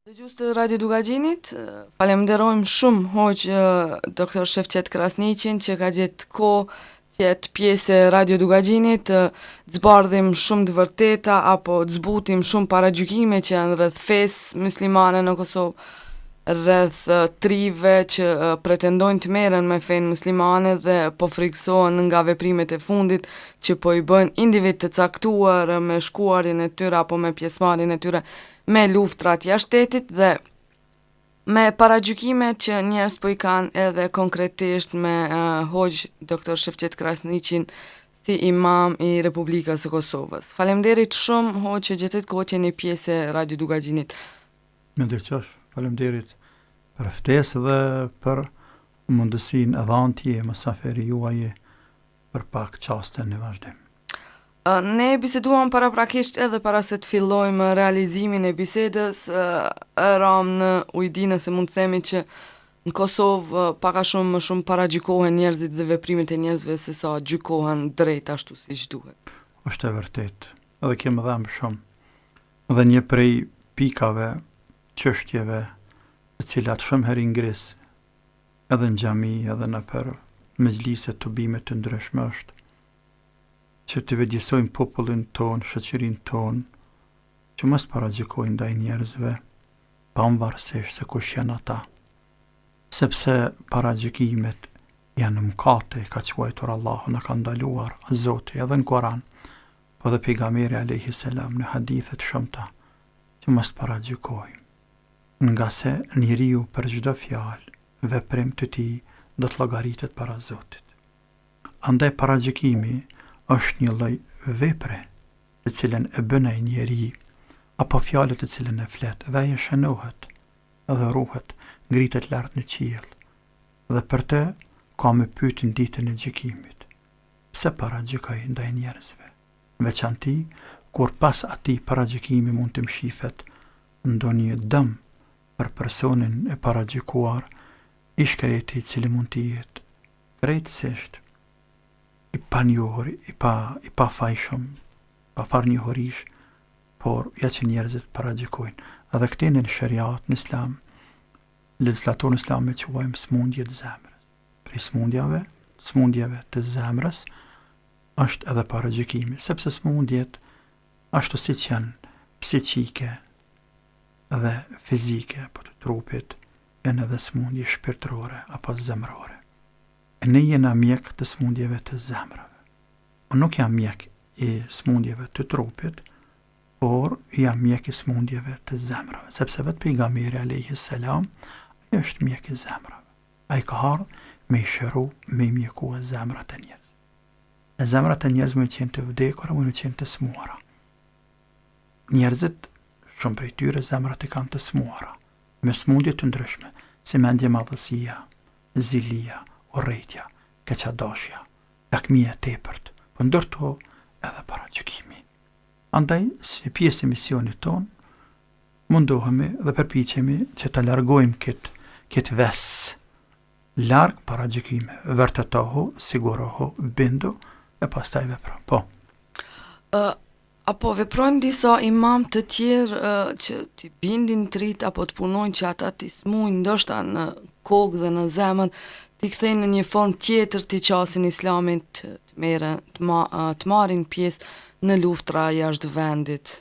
Dëgjues të Radio Dukagjinit, falemnderojmë shumë hoxhë Dr. Shefqet Krasniqin që ka gjetë kohë të jetë pjesë e Radio Dukagjinit, të zbardhim shumë të vërteta apo të zbutim shumë paragjykime që janë rreth fesë muslimane në Kosovë, rreth të rinjve që pretendojnë të merren me fenë muslimane dhe po frikësohen nga veprimet e fundit që po i bëjnë individë të caktuar me shkuarjen e tyre apo me pjesëmarrjen e tyre me luftrat jashtë shtetit dhe me paragjykimet që njerëz po i kanë edhe konkretisht me uh, hoxhë Dr. Shefqet Krasniqin si imam i Republikës së Kosovës. Faleminderit shumë hoxhë që gjetët kohë të jeni pjesë e Radio Dukagjinit. Me nder qofsh, faleminderit për ftesë dhe për mundësinë e dhanë të jem mysafiri juaj për pak çaste në vazhdim. Ne biseduam paraprakisht edhe para se të fillojmë realizimin e bisedës, ramë në ujdi nëse mund të themi që në Kosovë pak a shumë më shumë paragjykohen njerëzit dhe veprimet e njerëzve se sa gjykohen drejt ashtu siç duhet. Është e vërtetë. Edhe kjo më dhemb shumë. Dhe një prej pikave, çështjeve, të cilat shumë herë i ngris edhe në xhami edhe nëpër mexhlise tubime të ndryshme është që të vetëdijesojmë popullin tonë, shoqërinë tonë, që mos paragjykojnë ndaj njerëzve, pavarësisht se kush janë ata. Sepse paragjykimet janë mëkate, ka quajtur Allahu, na ka ndaluar Zoti edhe në Kur'an, po edhe pejgamberi alejhi selam në hadithe të shumta, që mos paragjykojmë. Ngase njeriu për çdo fjalë, veprim të tij do të llogaritet para Zotit. Andaj paragjykimi është një lloj vepre të cilën e bën ai njeri apo fjale të cilën e flet dhe ajo shënohet dhe ruhet, ngritet lart në qiell dhe për të ka me pyet në ditën e gjykimit. Pse paragjykoi ndaj njerëzve? Në veçanti, kur pas atij paragjykimi mund të mshifet ndonjë dëm për personin e paragjykuar, i shkreti i cili mund të jetë krejtësisht i panjohur, i pa i pafajshëm, pa farë njohurish, por ja që njerëzit paragjykojnë. Edhe këtë në sheriat, në islam, legjislaturën islame e quajmë smundje të zemrës. Prej smundjave, smundjeve të zemrës, është edhe paragjykimi, sepse smundjet, ashtu siç janë psiqike dhe fizike, apo të trupit, janë edhe smundje shpirtërore apo zemërore. E ne jena mjek të smundjeve të zemrave. Unë nuk jam mjek i smundjeve të trupit, por jam mjek i smundjeve të zemrave, sepse vetë pejgamberi alejhi selam ai është mjek i zemrave. Ai ka ardhur me i shëru, me i mjekua zemrat e njerëzve. E zemrat e njerëzve mund të jenë të vdekura, mund të jenë të smuara. Njerëzit, shumë prej tyre zemrat i kanë të smuara, me smundje të ndryshme, si mendjemadhësia, zilia, urrejtja, keqadashja, lakmia e tepërt, po ndër to edhe paragjykimi. Andaj, si pjesë e misionit tonë, mundohemi dhe përpiqemi që ta largojmë këtë këtë ves larg paragjykime. Vërtetohu, sigurohu, bindu e pastaj vepro. Po. Uh, A po veprojnë disa imamë të tjerë që t'i bindin të rinjtë apo të punojnë që ata t'i smujnë ndoshta në kokë dhe në zemër, t'i kthejnë në një formë tjetër t'i qasin islamit të merren, të, ma, të marrin pjesë në luftra jashtë vendit.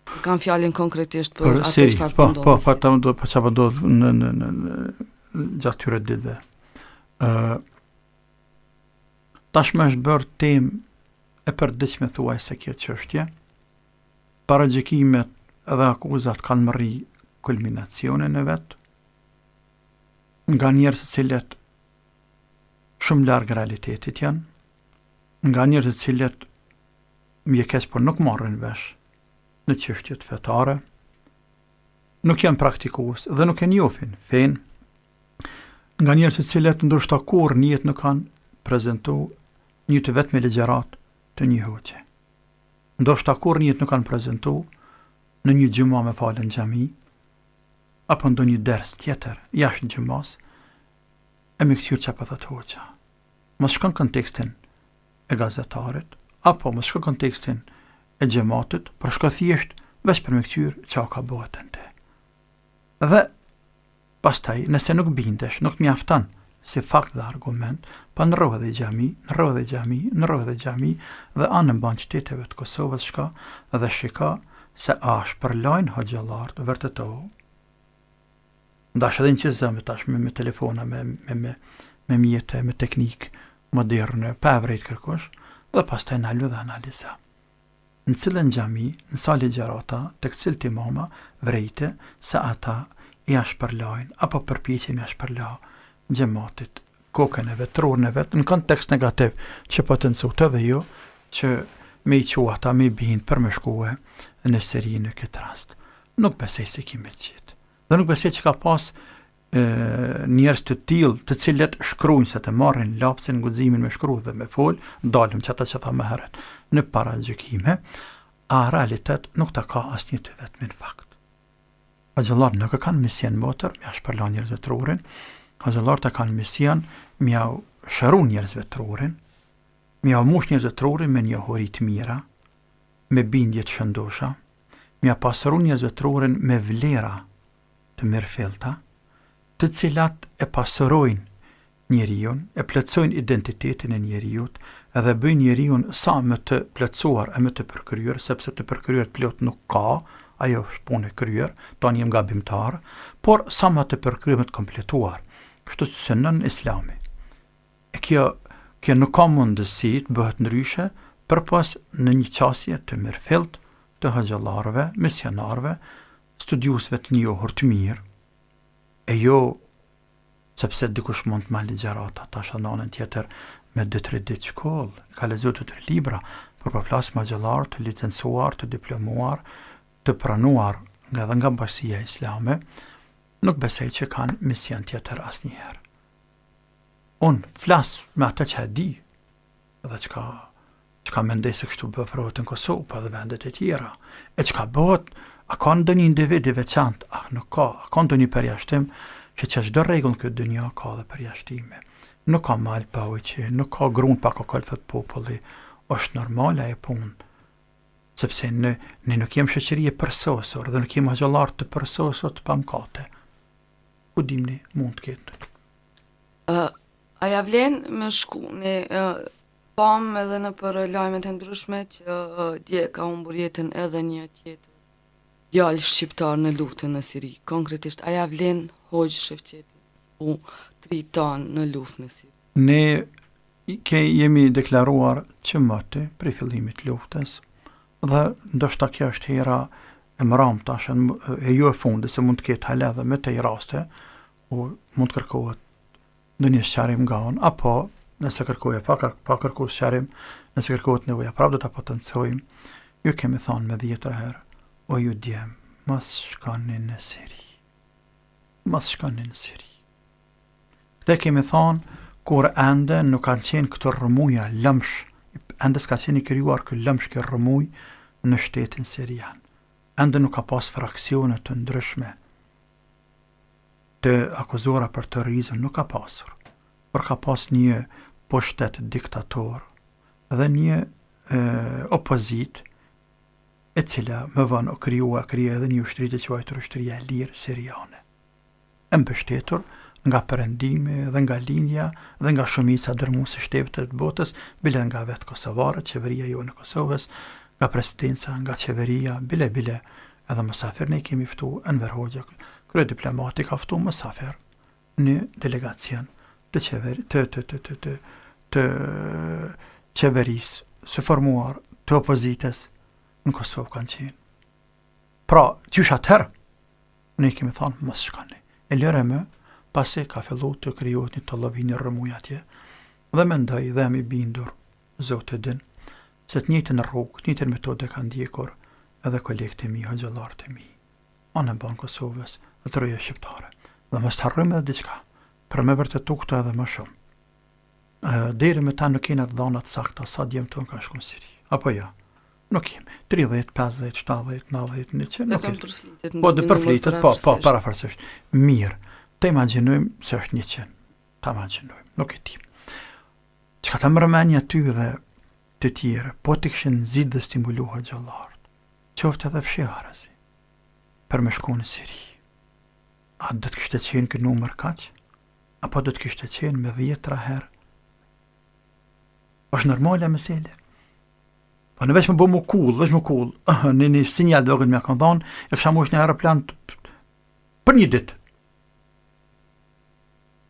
E kam fjalën konkretisht për, për atë çfarë po, po ndodh. Po, po, po, po, po çfarë po ndodh në në në në gjatë këtyre ditëve. Ë tashmë është bërë temë e përditshme thuajse kjo çështje. Paragjykimet dhe akuzat kanë mërri kulminacionin e vet nga njerëz të cilët shumë larg realitetit janë, nga njerëz të cilët më vjen keq por nuk marrin vesh në çështjet fetare, nuk janë praktikues dhe nuk e njohin fenë, nga njerëz të cilët ndoshta kurrë në jetë nuk kanë prezentu një të vetme ligjëratë të një hoxhe. Ndoshta kurrë në jetë nuk kanë prezentu në një xhuma me falë në xhami, apo ndonjë ders tjetër jashtë xhumas, e me këqyrë ça po thotë hoxha. Mos shko n'kontekstin e gazetarit, apo mos shko n'kontekstin e xhematit, por shko thjesht veç për me këqyrë ça ka bëhet në te. Dhe pastaj, nëse nuk bindesh, nuk të mjafton si fakt dhe argument, pa ndrro edhe xhami, ndrro edhe xhami, ndrro edhe xhami dhe anembanë qyteteve të Kosovës shko dhe shiko se a shpërlajnë hoxhallarët, vërtetohu. Ndash edhe në që zëmë tash me, me telefona, me, me, me, me mjete, me teknikë moderne, pa e vrejt kërkush, dhe pastaj nalu dhe analizo. Në cilën xhami, në sa ligjërata, tek cilët imama, vrejte se ata ia shpërlajnë apo përpiqen me ia shpërla xhematit kokën e vet, trurin e vet, në kontekst negativ që potencuat edhe ju, që me i çu ata me i bind për me shkue në Siri në këtë rast. Nuk besoj se ki me gjetë. Dhe nuk besoj që ka pas njerëz të tillë, të cilët shkruajnë se të marrin lapsin, guximin me shkru dhe me fol, dalim që ata që tha më herët në paragjykime, a realitet nuk ta ka asnjë të vetmin fakt. Hoxhallarët nuk e kanë mision motër, me ja shpërla njerëzve trurin, hoxhallarët e kanë mision me ja shëru njerëzve trurin, me ja mush njerëzve trurin me njohuri të mira, me bindje të shëndosha, me ja pasuru njerëzve trurin me vlera të mirëfillta, të cilat e pasurojnë njeriun, e plotësojnë identitetin e njeriut edhe bëjnë njeriun sa më të plotësuar e më të përkryer, sepse të përkryer të plotë nuk ka, ajo është punë e kryer, tanë jemi gabimtarë, por sa më të përkryer më të kompletuar. Kështu që synon Islami. E kjo kjo nuk ka mundësi të bëhet ndryshe përpos në një qasje të mirëfilltë të hoxhallarëve, misionarëve, studiuesve të njohur të mirë, e jo sepse dikush mund të marrë ligjërata tash në anën tjetër me 2-3 ditë shkollë, ka lexuar 2-3 libra, por po flas me hoxhallarë të licencuar, të diplomuar, të pranuar nga edhe nga bashkësia islame, nuk besoj që kanë mision tjetër asnjëherë. Unë flas me atë që e di, dhe çka çka mendoj se kështu veprohet në Kosovë, po edhe vendet e tjera. E çka bëhet, a ka ndonjë individ i veçantë, a nuk ka, a ka ndonjë përjashtim, që që çdo rregull në këtë dynja ka dhe përjashtime. Nuk ka mal pa ujqi, nuk ka grun pa kokol, thot populli, është normale ajo punë, sepse ne, ne nuk jemi shoqëri e përsosur dhe nuk jemi hoxhallarë të përsosur të pamkate. Ku dim ne mund të ketë. Uh, a ja vlen me shku? Ne uh, pamë edhe nëpër lajmet e ndryshme që uh, dje ka humbur jetën edhe një tjetër djalë shqiptar në luftën në Siri. Konkretisht, a ja vlen hoxhë Shefqeti u tri tanë në luftë në Siri? Ne ke jemi deklaruar që moti prej fillimit të luftës dhe ndoshta kjo është hera e mramë tash e jo e fundit se mund të ketë hala edhe më tej raste ku mund të kërkohet ndonjë sqarim nga unë, apo nëse kërkohet pa, kër, pa kërku sqarim, nëse kërkohet nevoja, prapë do ta potencojmë. Ju kemi thonë me dhjetra herë, o ju djem, mos shkoni në Siri. Mos shkoni në Siri. Këtë kemi thonë, kur ende nuk kanë qenë këto rrëmuja lëmsh, ende s'ka qenë i krijuar ky lëmsh kjo rrëmujë në shtetin sirian. Ende nuk ka pas fraksione të ndryshme të akuzuara për terrorizëm nuk ka pasur, por ka pas një pushtet diktator dhe një e, opozitë e cila më vonë u krijua krijoi edhe një ushtri të quajtur Ushtria e Lirë Siriane, e mbështetur nga perëndimi dhe nga lindja dhe nga shumica dërrmuese e shteteve të botës, bile nga vetë kosovarët, qeveria jonë e Kosovës, nga presidenca, nga qeveria, bile bile Edhe mysafir ne kemi ftu Enver Hoxha, kryediplomati ka ftu mysafir një delegacion të qeveri, të të të të të të qeverisë së formuar të opozitës në Kosovë kanë qenë. Pra, qysh atëherë, ne kemi thonë, mos shkoni. E lëre më, pasi ka fillu të krijohet një tollovi një rrëmujë atje, dhe mendoj dhe jam i bindur, Zoti e din, se të njëjtën rrugë, të njëjtën metodë e kanë ndjekur edhe kolegët e mi, hoxhallarët e mi, anembanë Kosovës dhe trojeve shqiptare. Dhe mos të harrojmë edhe diçka, për me vërtetu këtë edhe më shumë. Deri më tani nuk kena të dhëna të sakta sa djem tonë kanë shku në Siri. Apo jo? Nuk kemi. 30, 50, 70, 90, 100, nuk kemi. Përflitet, po, dhe përflitet, po, po, parafërsisht. Mirë, të imagjinojmë se është 100. Ta imagjinojmë, nuk e di. Çka ta merr menja ty dhe të tjerë, po të kishin nxit dhe stimulu hoxhallarët, qoftë edhe fshehurazi, për me shku në Siri. A do të kishte qenë ky numër kaq? Apo do të kishte qenë me dhjetra herë? Është normale mesele. Po në veç me bo mu kull, veç mu kull, në një sinjal do këtë me kanë thonë, e kisha mush një aeroplan për një ditë.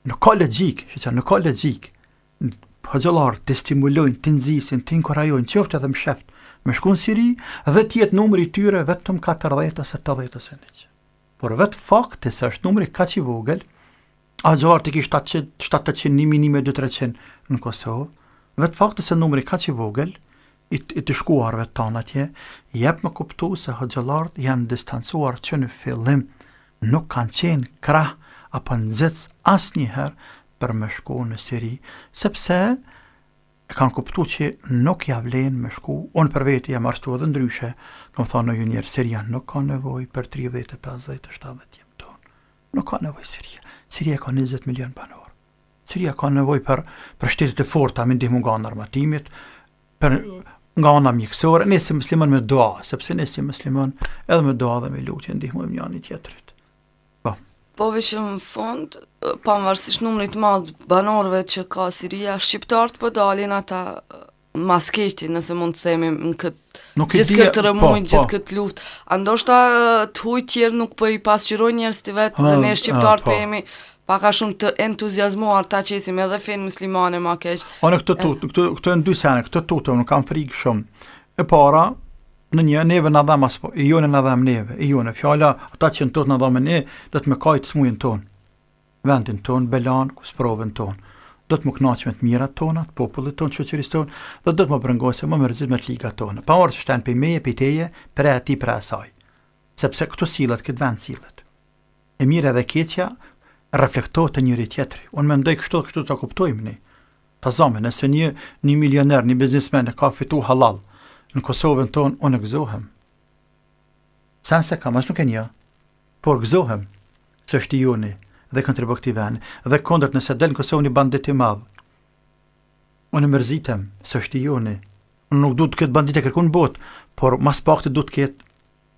Nuk ka logjikë, që nuk ka logjikë. Hoxhallarët të stimulojnë, të nxisin, të inkurajojnë, qoftë edhe msheft, me shku në Siri dhe të jetë numri i tyre vetëm 40 ose 80 ose 100. Por vetë fakti se është numri kaq i vogël, a hoxhallarët i ki 700, 700, 1000, 1200, 300 në Kosovë, vetë fakti se numri kaq i vogël, i, i të shkuarve tanë atje, jep me kuptu se hoxhallarët janë distancuar që në fillim, nuk kanë qenë krah apo nxitës asnjëherë për me shku në Siri, sepse e kanë kuptu që nuk ja vlen me shku, unë për veti jam arsyetu edhe ndryshe, kam thonë ju njerëz, Siria nuk ka nevojë për 30, 50, 70 djem tonë. Nuk ka nevojë Siria. Siria ka 20 milion banorë. Siria ka nevojë për, për shtetet e forta me ndihmu nga ana armatimit, për nga ana mjekësore, ne si musliman me dua, sepse ne si musliman edhe me dua dhe me lutje ndihmojmë njëri tjetrit. Po. Po veç në fund, pavarësisht numrit të madh banorëve që ka Siria, shqiptarët po dalin ata ma s'keqti, nëse mund të themi në këtë Nuk e gjithë di, këtë po, rrëmujë, po. gjithë këtë luftë. A ndoshta të huajt tjerë nuk po i pasqyrojnë njerëzit e vet dhe Ha, ne shqiptarët po. po jemi pak a shumë të entuziazmuar ta qesim edhe fenë muslimane ma keq. Unë këto tut, këto këto janë dy sene, këto tutë unë kam frikë shumë. E para, në një neve na dhem as po, i jone na dhem neve, i jone fjala, ata që në tot na dhamë ne, do të me kajt smujën tonë, vendin tonë, belan, sprovën tonë. Do të më knaq me të mirat tona, të popullit tonë, të shoqërisë tonë, dhe do të më brengosë, më mërzit me të ligat tona. Pavarësisht janë prej meje, prej teje, prej atij, prej asaj. Sepse këtu sillet, këtë vend sillet. E mira dhe e keqja reflektohet te njëri tjetri. Unë mendoj kështu kështu ta kuptojmë ne. Ta zëmë, nëse një një milioner, një biznesmen e ka fitu hallall në Kosovën tonë, unë gëzohem. Sen se kam, as nuk e njoh, por gëzohem se është i joni dhe kontribon këtij vendi. Dhe kundërt nëse del në Kosovë një bandit i madh, unë mërzitem se është i joni. Unë nuk du të ketë bandit e kërkun në botë, por mas pakti du të ketë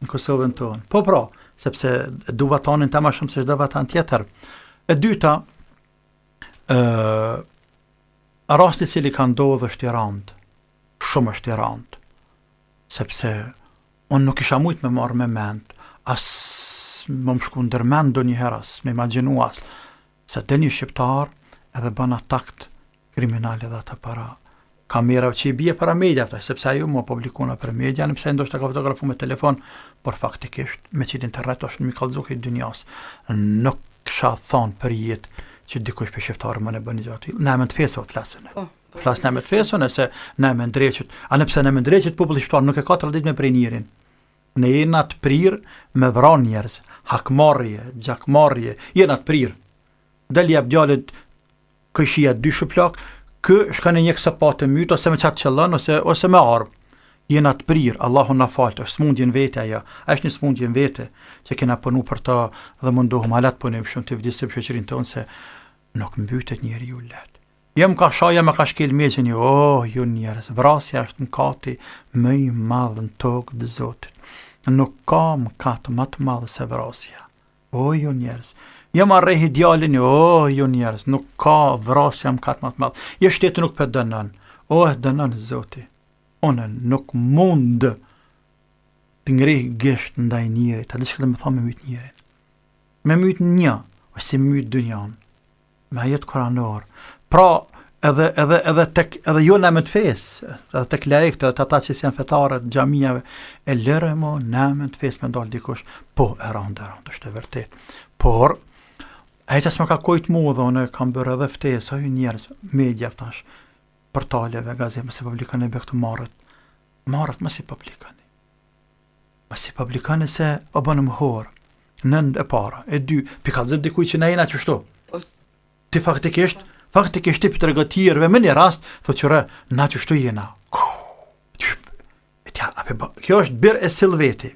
në Kosovën tonë. Po pra, sepse e du vatanin tem ma shumë se çdo vatan tjetër. E dyta, ë rasti i cili ka ndodhur është i rëndë. Shumë është i rëndë. Sepse unë nuk isha mujt me marrë me mend, as më më shku ndërmend ndonjëherë as me imagjinu as se del një shqiptar edhe bën akt kriminal edhe ata para kamerave që i bie para media tash, sepse ajo më publikuna për media, në pse ndoshta ka fotografu me telefon, por faktikisht me qitë internet është me kallzu krejt dynjas. Nuk kisha thonë për jetë që dikush për shqiptarë më në bën një gjë të tillë. Në emër të fesë po flas unë. Po, po, Flas në emër të fesë, nëse në emër ndreqit, a në pse në emër ndreqit populli shqiptar nuk e ka traditë me pre njerin. Ne jena të prirë me vra njerëz, hakmarrje, gjakmarrje, jena të prirë. Del jep djalit kojshia dy shuplak, ky shkon e njek sapatë e myt ose me çat qëllon ose ose me armë. Jena të prirë, Allahu na faltë, është smundje në vete ajo. Ajo është një smundje në vete që kena punu për të dhe mundohem hala të punojmë shumë të vdisim shoqërinë tonë se nuk mbytet njeriu lehtë. Jo më ka sha, jo më ka shkel meqen, jo, oh, ju njerëz, vrasja është mëkati më i madh në tokë të Zotit. Nuk ka mëkat më të madh se vrasja. O ju njerëz, jo ma rrehi djalin, o ju njerëz, nuk ka vrasja mëkat më të madh. Jo shteti nuk po dënon. O e dënon Zoti. Unë nuk mund të ngreh gisht ndaj njerit, a di çka do me thonë me myt njerin. Me myt një, ose me myt dynjan. Me ajet kuranor. Pra, edhe edhe edhe tek edhe jo në emër të fesë, edhe tek laikët, edhe ata që janë fetarë të xhamiave, e lëre mo në emër të fesë me dal dikush, po e rëndë, e rëndë, është e vërtetë. Por ai që s'më ka kujt mua dhe unë kam bërë edhe ftesë, ajo njerëz, media tash, portaleve, gazetave, mos e publikoni be këto marret. Marret mos i publikoni. Mos i publikoni se o bënë më horë. Nën e para, e dy, pi kallzon dikujt që na jena qështu. Po. Ti faktikisht, faktikisht ti po tregon tjerëve me një rast, thotë që re, na qështu jena. E tja, ape, kjo është bir e silveti.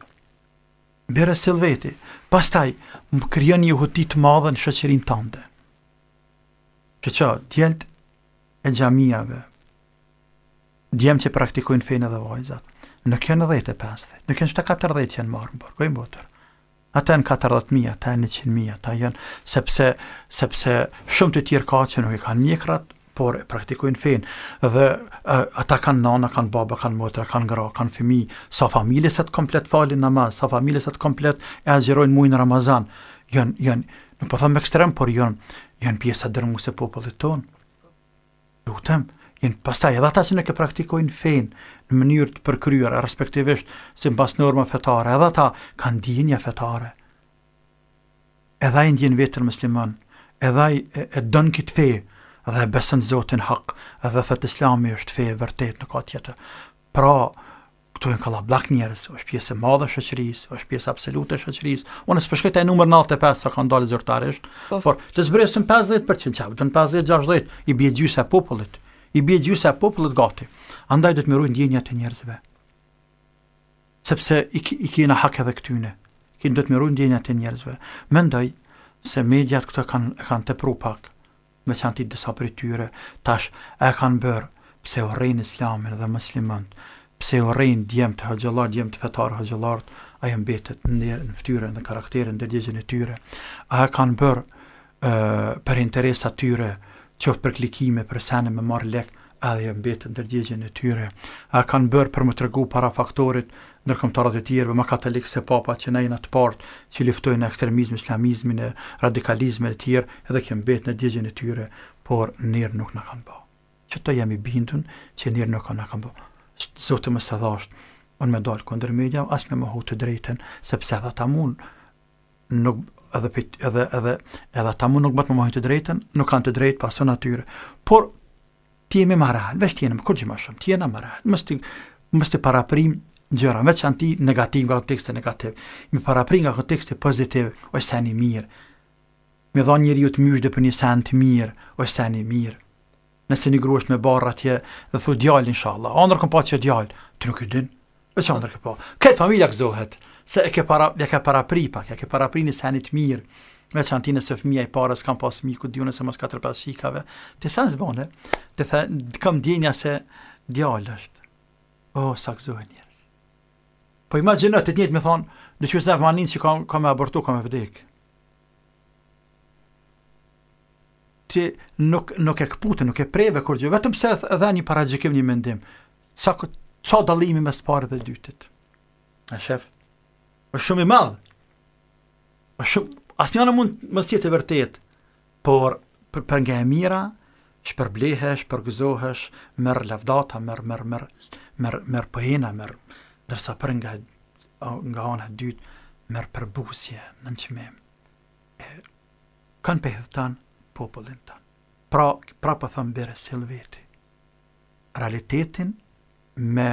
Bir e silveti. Pastaj, më krijon një huti të madhe në shoqërinë tënde. Që që, djelt e xhamiave, djem që praktikojnë fenë edhe vajzat, nuk janë 10 e 50, nuk janë 40 që janë marrë në burg, oj motër. Ata janë 40.000, ata janë 100.000, ata janë sepse sepse shumë të tjerë ka që nuk e kanë mjekrat, por e praktikojnë fenë dhe e, ata kanë nana, kanë baba, kanë motra, kanë gra, kanë fëmijë, sa familje sot komplet falin namaz, sa familje sot komplet e agjërojnë mujin Ramazan. Janë janë, nuk po them ekstrem, por janë janë pjesa dërrmuese e popullit tonë. Lutem, janë pastaj edhe ata që nuk e praktikojnë fenë në mënyrë të përkryer, respektivisht sipas normave fetare, edhe ata kanë ndjenja fetare. Edhe ai ndjen veten musliman, edhe ai e, e don këtë fe dhe e beson Zotin hak, edhe thotë Islami është fe e vërtetë, nuk ka tjetër. Pra, këto janë kallabllak njerëz, është pjesë e madhe e shoqërisë, është pjesë absolute e shoqërisë. Unë s'po shkoj te numër 95 sa kanë dalë zyrtarisht, po. por të zbresim 50%, çfarë? Do 50 60, i bie gjysa e popullit. I bie gjysa e popullit gati. Andaj do të mirojnë ndjenjat e njerëzve. Sepse i, i kena hak edhe këtyne. Kena do të mirojnë ndjenjat e njerëzve. Mendoj se mediat këto kanë kanë tepru pak veçanti disa prej tyre, tash e kanë bërë pse urrejnë Islamin dhe muslimanët, pse urrejnë djemtë hoxhallarë, djemtë fetarë hoxhallarët, ajo mbetet në në fytyrën dhe karakterin ndërgjegjen e tyre. A e kanë bërë ë për interesa tyre, qoftë për klikime, për sene me marrë lek, edhe ajo mbetet ndërgjegjen e tyre. A e kanë bërë për me tregu para faktorit ndërkombëtarët e tjerëve, më katolik se papa që na jena të parët që luftojnë ekstremizmin, islamizmin e radikalizmin e tjerë, edhe kjo mbetet në ndërgjegjen e tyre, por nder nuk na kanë bë. Që të jemi bindun që nder nuk na kanë bë. Zoti mos e dhashtë, unë me dalë kundër media, as me mohu të drejtën, sepse edhe ata mund nuk edhe edhe edhe edhe ata mund nuk bëhet me mohu të drejtën, nuk kanë të drejtë pason atyre. Por Të jemi ma real, veç të jemi, kurgjë ma shumë, të jena ma real, mos të, mos të paraprim gjëra, veçanti negativ nga konteksti negativ, me paraprim nga konteksti pozitiv, është sen i mirë, me dhonë njeriut myzhde për një sen të mirë, është sen i mirë, nëse një grua është me barrë atje dhe thu djalë inshallah, andër kom pa që djalë, ti nuk e din, Veç andër ke pa. Krejt familja gëzohet, se e ke para, ja ke parapri pak, ja ke parapri një senit mirë. Veçanti nëse fëmija i parë s'kam pas fëmijë, ku di unë se mos 4-5 qikave. Ti sen s'bone, ti the, kam ndjenja se djalë është. Oh, sa gëzohen njerëz. Po imagjino të njëjtë me thonë, dhe që se manin që ka, ka me abortu, ka me vdek. Ti nuk, nuk e këpute, nuk e preve kurgjë, vetëm se edhe një paragjykim një mendim. Sa, sa dallimi mes të parit dhe dytit? E shef? është shumë i madh. Është shumë, asnjëra mund mos jetë e vërtetë, por për, për nga e mira, shpërblehesh, përgëzohesh, merr lavdata, merr merr merr merr merr poena, merr ndërsa për nga nga ana e dytë merr përbuzje, nënçmim. E kanë pe hidhton popullin tonë. Pra, pra po them bere sill veti. Realitetin me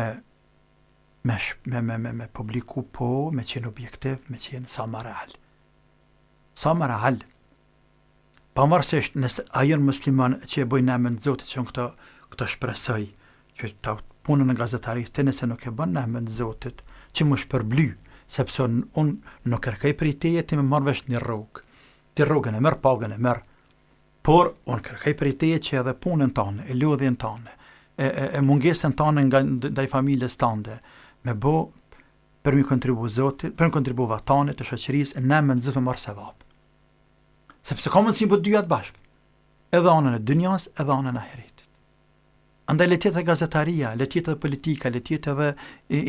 me me me me, me publiku po, me qenë objektiv, me qenë sa më real. Sa më real. Pavarësisht nëse a janë musliman që e bëjnë në emër të Zotit që unë këto këto shpresoj që ta punën në gazetari ti nëse nuk e bën në emër të Zotit që më shpërbly sepse unë un nuk kërkoj prej teje ti me marrë veç një rrogë ti rrogën e merr pagën e merr Por, unë kërkoj prej teje që edhe punën tande, e lodhjen tande, e, e, e mungesën tande nga ndaj familjes tande, me bo për mi kontribu Zotit, për mi kontribu vatanit të shoqërisë, në emër të Zotit me marrë sevap. Sepse ka mundësi për dyjat bashkë. Edhe anën e dynjas, edhe anën e ahiretit. Andaj le të jetë edhe gazetaria, le të jetë edhe politika, le të jetë edhe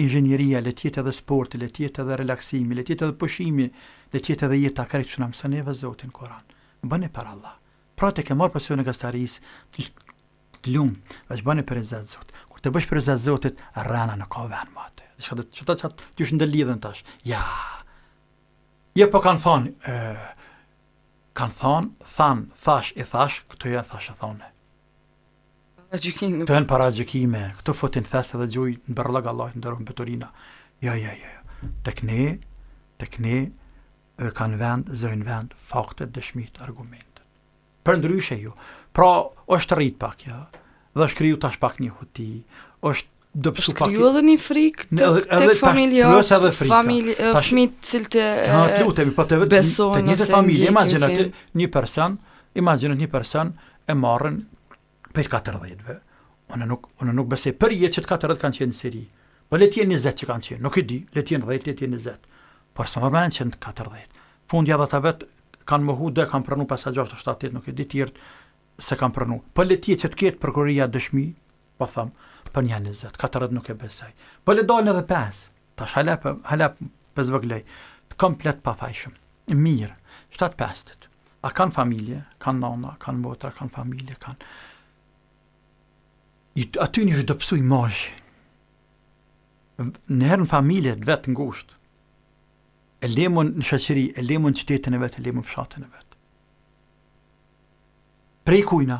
inxhinieria, le të jetë edhe sporti, le të jetë edhe relaksimi, le të jetë edhe pushimi, le të jetë edhe jeta krejt që na mëson neve Zoti në Kur'an. Bëni për Allah. Pra ti ke marrë profesionin e gazetarisë, të lum, veç bëni për riza të Zotit. Kur të bësh për riza të Zotit, rrena nuk ka vend më aty. Diçka do të thotë që ty ndërlidhen tash. Ja. Jo po kanë thonë, e, kanë thonë, than, thash, i thash, këto janë thash e thone. Paragjykime. Këto janë paragjykime, këto futin thes edhe gjuj në bërllog Allahit ndërron mbeturina. Jo, jo, jo, jo. Tek ne, tek ne kanë vend, zëjnë vend faktet, dëshmitë, argumentet. Përndryshe jo. Pra, është rrit pak, ja. Dhe është kriju tash pak një huti, është dobësu pak. Është kriju edhe një frikë tek tek familja, edhe frika. Familje, fëmijët të cilët e ha, të lutemi, po të besojnë të njëjtë familje, imagjino ti një person, imagjino një person e marrin prej 40-ve. Unë nuk unë nuk besoj për jetë që të 40 kanë qenë në Siri. Po le të jenë 20 që kanë qenë, nuk e di, le të jenë 10, le të jenë 20. Por s'ma përmend që në 40. Fundja dhe ata vetë kanë mohu dhe kanë pranu 5, 6, 7, 8, nuk e di tjerët se kanë pranu. Po le të jetë që të ketë prokuroria dëshmi, po them, për një 20, 40 nuk e besoj. Po le dalin edhe 5. Tash hala po hala po zvogloj. Të komplet pafajshëm. Mirë, 7 pestit. A kanë familje, kanë nana, kanë motra, kanë familje, kanë... I, aty një është dobësu imazhi. Njëherë në familje të vet ngushtë. E le mo në shoqëri, e le mo në qytetin e vet, e le mo në fshatin e vet. Prej kujna,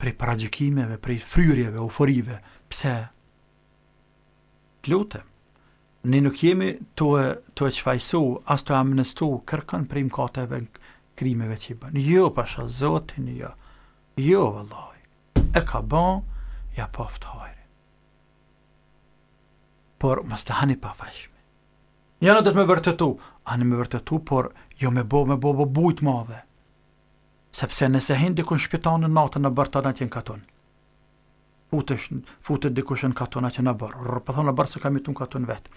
prej paragjykimeve, prej fryrjeve, euforive, pse? Të lutem, ne nuk jemi tu e, tu e shfajsu, as tu e amnestu, kërkën prej mkateve, krimeve që i bën. Jo, pasha zotin, jo. Jo, vëllai. E ka ba, ja paftë hajrin. Por, mos të hani pafajshme. Janë do të me vërtetu. Ani me vërtetu, por jo me bo, me bo, bo bujt madhe. Sepse nëse hin dikun n'shpi tanë natën në bërë të në katun. Futesh, futet dikush në katun atje në bërë. Rrë, po thonë në bërë se kam jetu në katun vetë.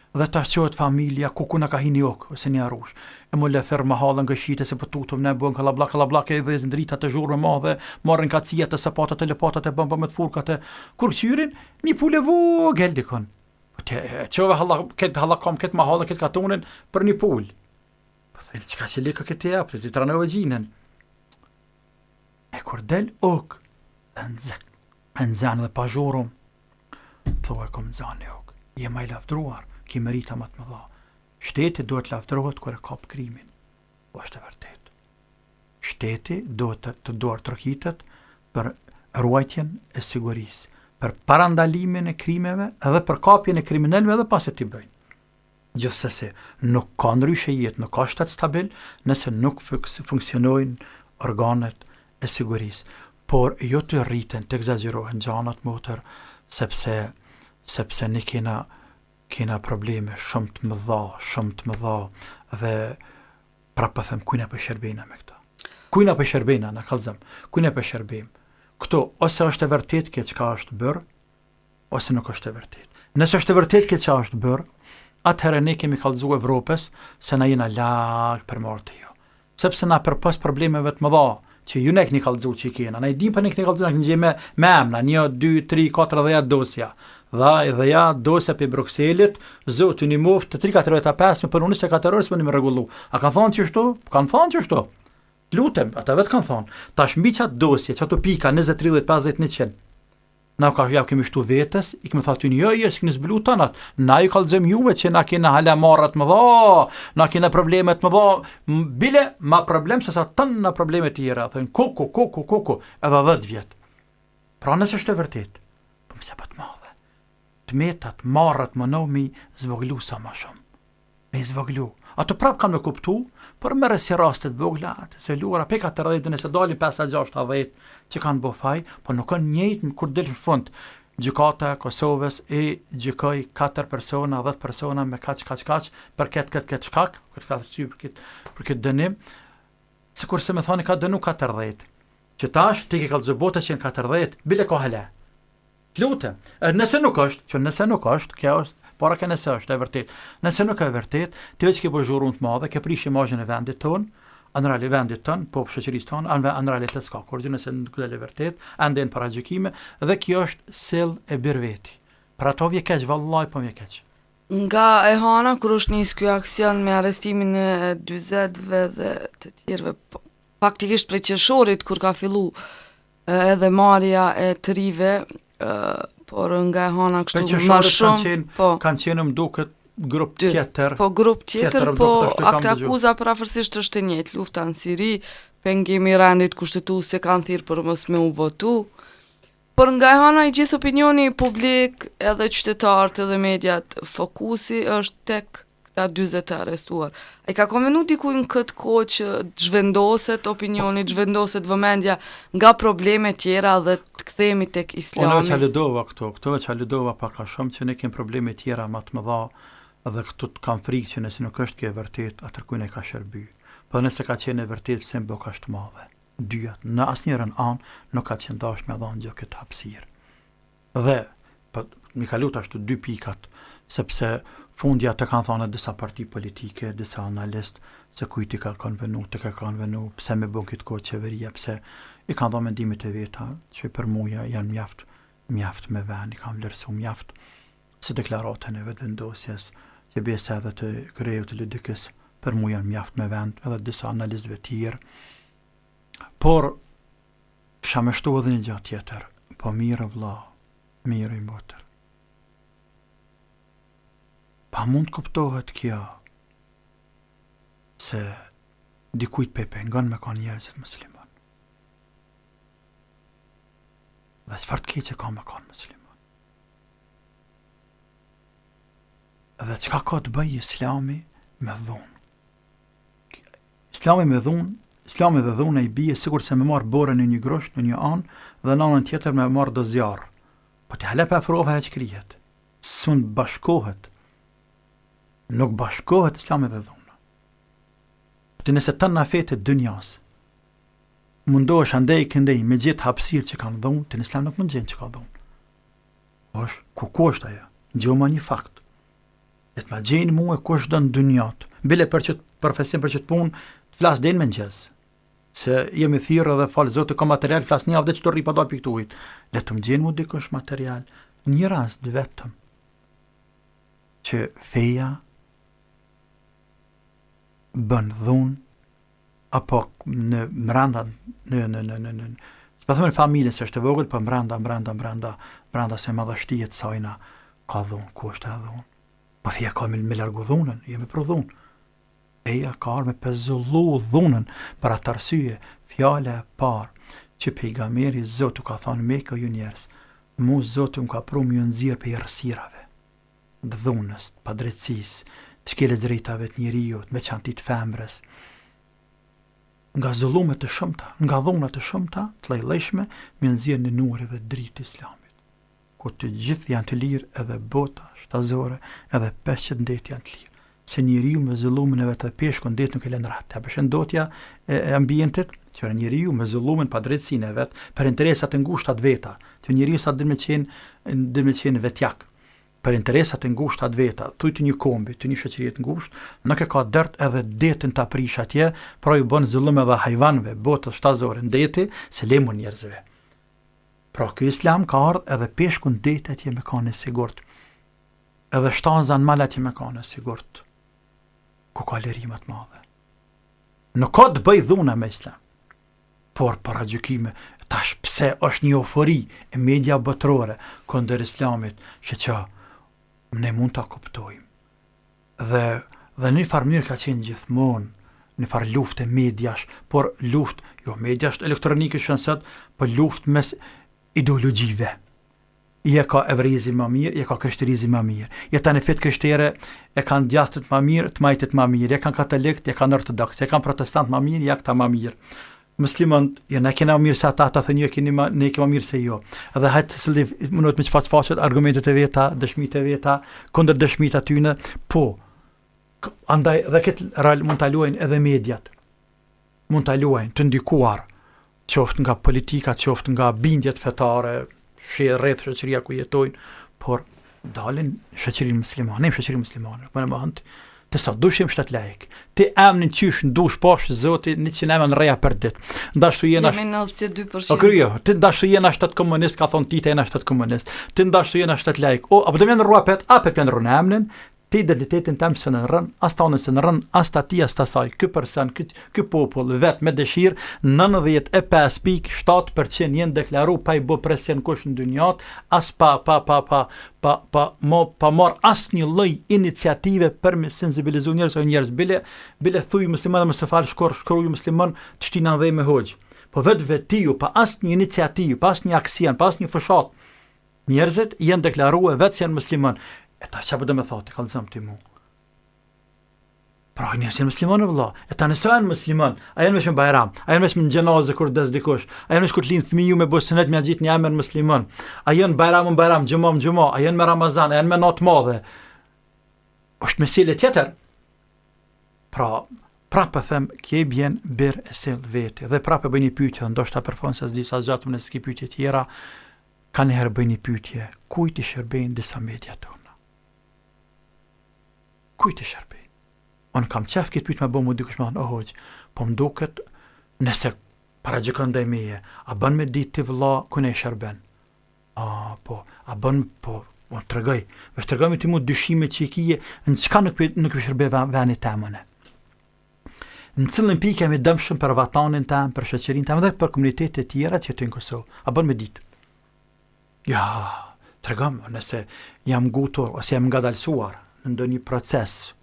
Dhe tash çohet familja, ku ku na ka hi një okë, ose një arush. E më le thërr mahallën gëshite se po tutëm ne bën kallablla kallablla ke dhezin drita të zhurmë madhe, marrin kaciat e sapatat e lopatat e bën bën me të furkat e kur kqyrin, një pulë e vogël dikon. Po ti e çove halla këtë hallakam këtë mahallën këtë katunin për një pulë. Po thënë çka që lekë këtë jap, ti tranove gjinën. E kur del ok, e nxen, e nxen dhe pa zhurmë, thua e kom nxanë ok, je ma i lavdruar, ki merita më të mëdha. Shteti duhet lavdrohet kur e kap krimin. Po është e vërtet. Shteti duhet të, të duartrokitet për ruajtjen e sigurisë, për parandalimin e krimeve edhe për kapjen e kriminelëve edhe pasi t'i bëjnë. Gjithsesi, nuk ka ndryshe jetë, nuk ka shtet stabil nëse nuk funksionojnë organet e sigurisë. Por jo të rriten, të ekzagjerohen gjanat motër, sepse sepse ne kena kena probleme shumë të mëdha, shumë të mëdha dhe prapë po them kujna po shërbejna me këto. Kujna po shërbejna na kallzëm. Kujna po shërbejmë. Këto ose është e vërtetë kjo çka është bërë, ose nuk është e vërtetë. Nëse është e vërtetë kjo çka është bërë, atëherë ne kemi kallëzu Evropës se na jena larg për marrë të jo. Sepse na përpos problemeve të mëdha që ju ne keni kallëzu që i kena, na i dim për ne keni kallëzu, na keni gjetë me, me emna, 1, 2, 3, 4 dhe ja dosja. Dhe, dhe ja dosja për Brukselit, Zoti n'nimoft, të 3, 4, 5, me punu 24 orë s'mundi me rregullu. A kanë thonë qështu? Kanë thonë qështu. Të lutem, ata vetë kanë thonë. Tash mbi qatë dosje, qato pika, 20, 30, 50, 100, Na ka ja kemi shtu vetes, i kemi thënë jo, jo, s'keni zbulu tanat. Na ju kallzojmë juve që na kena hala marrë të mëdha, na kena probleme të mëdha, bile ma problem se sa tëna probleme të tjera, thonë ku ku ku ku ku ku, edhe 10 vjet. Pra nëse është e vërtet, po pse po të madhe. Të metat, marrët, munohu zvoglu sa më shumë. me i zvoglu. Ato prap kanë me kuptu, por merre si raste të vogla, të izoluara, pe 40 nëse dalin 5 a 6 a 10 që kanë bo faj, po nuk kanë njëjtë kur del në fund. Gjykata e Kosovës i gjykoi 4 persona, 10 persona me kaq kaq kaq për këtë këtë këtë shkak, për këtë arsye, për këtë për këtë dënim. Sikurse me thonë ka dënu 40. Që tash ti ke kallëzu botës që janë 40, bile ka hala. Të lutem. E nëse nuk është, që nëse nuk është, kjo është, para ke nëse është e vërtet. Nëse nuk është e vërtet, ti veç ke bërë zhurmë të madhe, ke prish imazhin e vendit tonë, në reali vendit tonë, po shoqërisë tonë, në realitet s'ka kurrgjë nëse nuk del e vërtet, ende në paragjykime dhe kjo është sill e bir veti. Për ato vje keq, vallahi po vje keq. Nga e hana, kur është nisë ky aksion me arrestimin e 40-ve dhe të tjerëve, po, faktikisht prej qershorit kur ka fillu edhe marrja e të rive, por nga e hana kështu më shumë, kanë qenë, po, kanë qenë më duket grup tjetër. Po grup tjetër, po aktakuza përafërsisht është e njëjtë, lufta në Siri, pengimi i rendit kushtetues se kanë thirrë për mos me u votu. Por nga e hana i gjithë opinioni publik, edhe qytetarët edhe mediat, fokusi është tek këta 40 të arrestuar. A i ka konvenu dikuj në këtë kohë që të zhvendoset opinioni, të zhvendoset vëmendja nga probleme tjera dhe të kthehemi tek islami? Unë veç aludova këto, këto veç aludova pak a shumë që ne kemi probleme tjera më të mëdha dhe këtu të kam frikë që nëse nuk është kjo e vërtet, atër kujna i ka shërby. Po nëse ka qenë e vërtet, pse më bë kaq të madhe? Dyjat, në asnjërën anë nuk ka qenë dashtë me dhanë gjithë këtë hapësirë. Dhe, po, mi kalu tash të dy pikat, sepse Fundja të kanë thënë disa parti politike, disa analistë se kujt i ka konvenu, të ka konvenu, pse me bon këtë kohë qeveria, pse i kanë dhënë mendimet e veta, që për muja janë mjaft, mjaft me ven, i kanë vlerësu mjaft, si deklaratën e vetëvendosjes, që besa edhe të kreut të LDK-së, për mu janë mjaft me vend, edhe disa analistëve tjerë. Por, kisha me shtu edhe një gjë tjetër, po mirë vlla, mirë i motër. Pa mund të kuptohet kjo se dikujt pe pengon me kanë njerëzit musliman. Dhe çfarë të keqe ka me kanë musliman? Dhe çka ka të bëjë islami me dhunë? Islami me dhunë, islami dhe dhuna i bie sikurse me marr borën në një grusht në një anë dhe në anën tjetër me marr do zjarr. Po ti hala pa afrove hala shkrihet. S'mund bashkohet. Nuk bashkohet islami dhe dhuna. Ti nëse tëna fetë e dynjas mundohesh andej këndej me gjetë hapësirë që kanë dhunë, ti në islam nuk mund gjenë që ka dhunë. Është, ku ku është ajo? Gjoma një fakt. Le të ma gjejnë mua kush do në dynjat. Bile për qët profesion, për qët punë, të flas deri në mëngjes. Se jemi thirrë edhe falë Zotit ka material, flas një javë që të rri pa dalë piktuhit. Le të më gjejnë mu dikush material. Një rast vetëm që feja bën dhunë apo në mrenda në në në në në s'po them në familje se është e vogël, po mrenda mrenda mrenda mrenda se madhështijet sajna ka dhunë, ku është e dhunë? Po feja ka me, me largu dhunën, jo me pru dhunë. Feja ka ardhë me pezullu dhunën për atë arsye, fjala e parë që pejgamberi Zotit ka thonë Mekë ju njerëz, mu Zoti më ka pru me ju nxjerr prej errësirave. të dhunës, të padrejtësisë, të shkeljes drejtave të njeriut, në veçanti të femrës, nga zullume të shumta, nga dhuna të shumta, të llojllojshme, me nxjerr në nur dhe dritë të islamit, ku të gjithë janë të lirë edhe bota shtazore, edhe peshqit në det janë të lirë. Se njeriu me zullumin e vet edhe peshkun në det nuk e lën rahat. Ja bëshën ndotja e, e ambientit, që njeriu me zullumin padrejtësinë e vet, për interesat e ngushta të veta, që njeriu sa din me qenë, din me qenë vetjak, për interesat e ngushta të veta, thuj të një kombi, të një shoqërie të ngushtë, nuk e ka dert edhe detin ta prish atje, pra ju bën zullum edhe hajvanëve, botës shtazore në deti, se le mo njerëzve. Pra ky islam ka ardhë edhe peshku në det atje me kanë e sigurt. Edhe shtaza në mal atje me kanë e sigurt. Ku ka liri më të madhe. Nuk ka të bëj dhuna me islam. Por paragjykime, tash pse është një eufori e media botërore kundër islamit, që që ne mund ta kuptojmë. Dhe dhe në një farë mënyrë ka qenë gjithmonë një farë lufte mediash, por luftë, jo mediash elektronike që janë sot, por luftë mes ideologjive. Je ka evreizmi ma mirë, je ka krishterizmi ma mirë. Je tani fetë krishtere e kanë djathtët ma mirë, të majtët ma mirë, je kanë katolikët, je kanë ortodoksë, je kanë protestant ma mirë, ja këta ma mirë. Muslimant, jo ne kena mirë se ata, ata thonë jo keni ma, ne kemi ma mirë se jo. Edhe hajt secili mundohet me çfarë faqet argumentet e veta, dëshmitë e veta, kundër dëshmitë atyne, po. Andaj dhe këtë rol mund ta luajnë edhe mediat. Mund ta luajnë të ndikuar qoftë nga politika, qoftë nga bindjet fetare, shi rreth shoqëria ku jetojnë, por dalin shoqërinë muslimane, ne shoqëri muslimane, po në moment të sa dush jem shtet laik. Ti emrin qysh n'dush pash zoti 100 emra n'reja për ditë. Ndashtu jena Jemi 92%. Po kryo, ti ndashtu jena shtet komunist, ka thon Tito jena shtet komunist. Ti ndashtu jena shtet laik. O, apo do më ndrrua pet, apet më ndrrun emrin, Ti identitetin tem s'e ndërron, as tandin s'e ndërron, as të atij as të asaj. Ky person, ky ky popull vet me dëshirë 95.7 për qind janë deklaru pa i bo presion kush në dynjat, as pa pa pa pa pa pa mo pa marr asnjë lloj iniciative për me sensibilizu njerëz o njerëz bile bile thuj musliman mos e fal shkor shkruaj musliman të shtina dhe me hoxh. Po vetë vetiu pa asnjë iniciativë, pa asnjë aksion, pa asnjë fushatë Njerëzit janë deklarue vetë se janë musliman. E tash çfarë do të thotë, kallzom ti mu. Pra njerëzit janë muslimanë vëlla. E tani sa janë musliman? A janë vetëm Bajram? A janë vetëm në xhenaze kur des dikush? A janë vetëm kur të lind fëmiju me bo synet me gjit një emër musliman? A janë Bajram në Bajram, xhuma në xhuma? A janë me Ramazan? A janë me natë madhe? Është mesele tjetër. Pra, prapë them, kje bjen bir e sill veti. Dhe prapë bëj një pyetje, ndoshta për fund se s'di sa zgjatëm nëse s'ki pyetje tjera. Kanjëherë bëj një pyetje, kujt i shërbejnë disa media tona? Kujt i shërbej? Unë kam qef këtë pyetje me bo mu dikush me thonë, o hoxhë, po më duket nëse paragjykon ndaj meje, a bën me ditë ti vëlla kujt i shërben? A, po, a bën, po, unë tregoj, veç tregoj me ti mu dyshimet që i kije, në çka nuk, nuk i shërbej venit tem unë. Në cilën pikë jam i dëmshëm për vatanin tem, për shoqërinë tem dhe për komunitetet e tjera që jetojnë në Kosovë. A bën me ditë? Ja, tregom nëse jam ngutur ose jam ngadalësuar në ndonjë proces.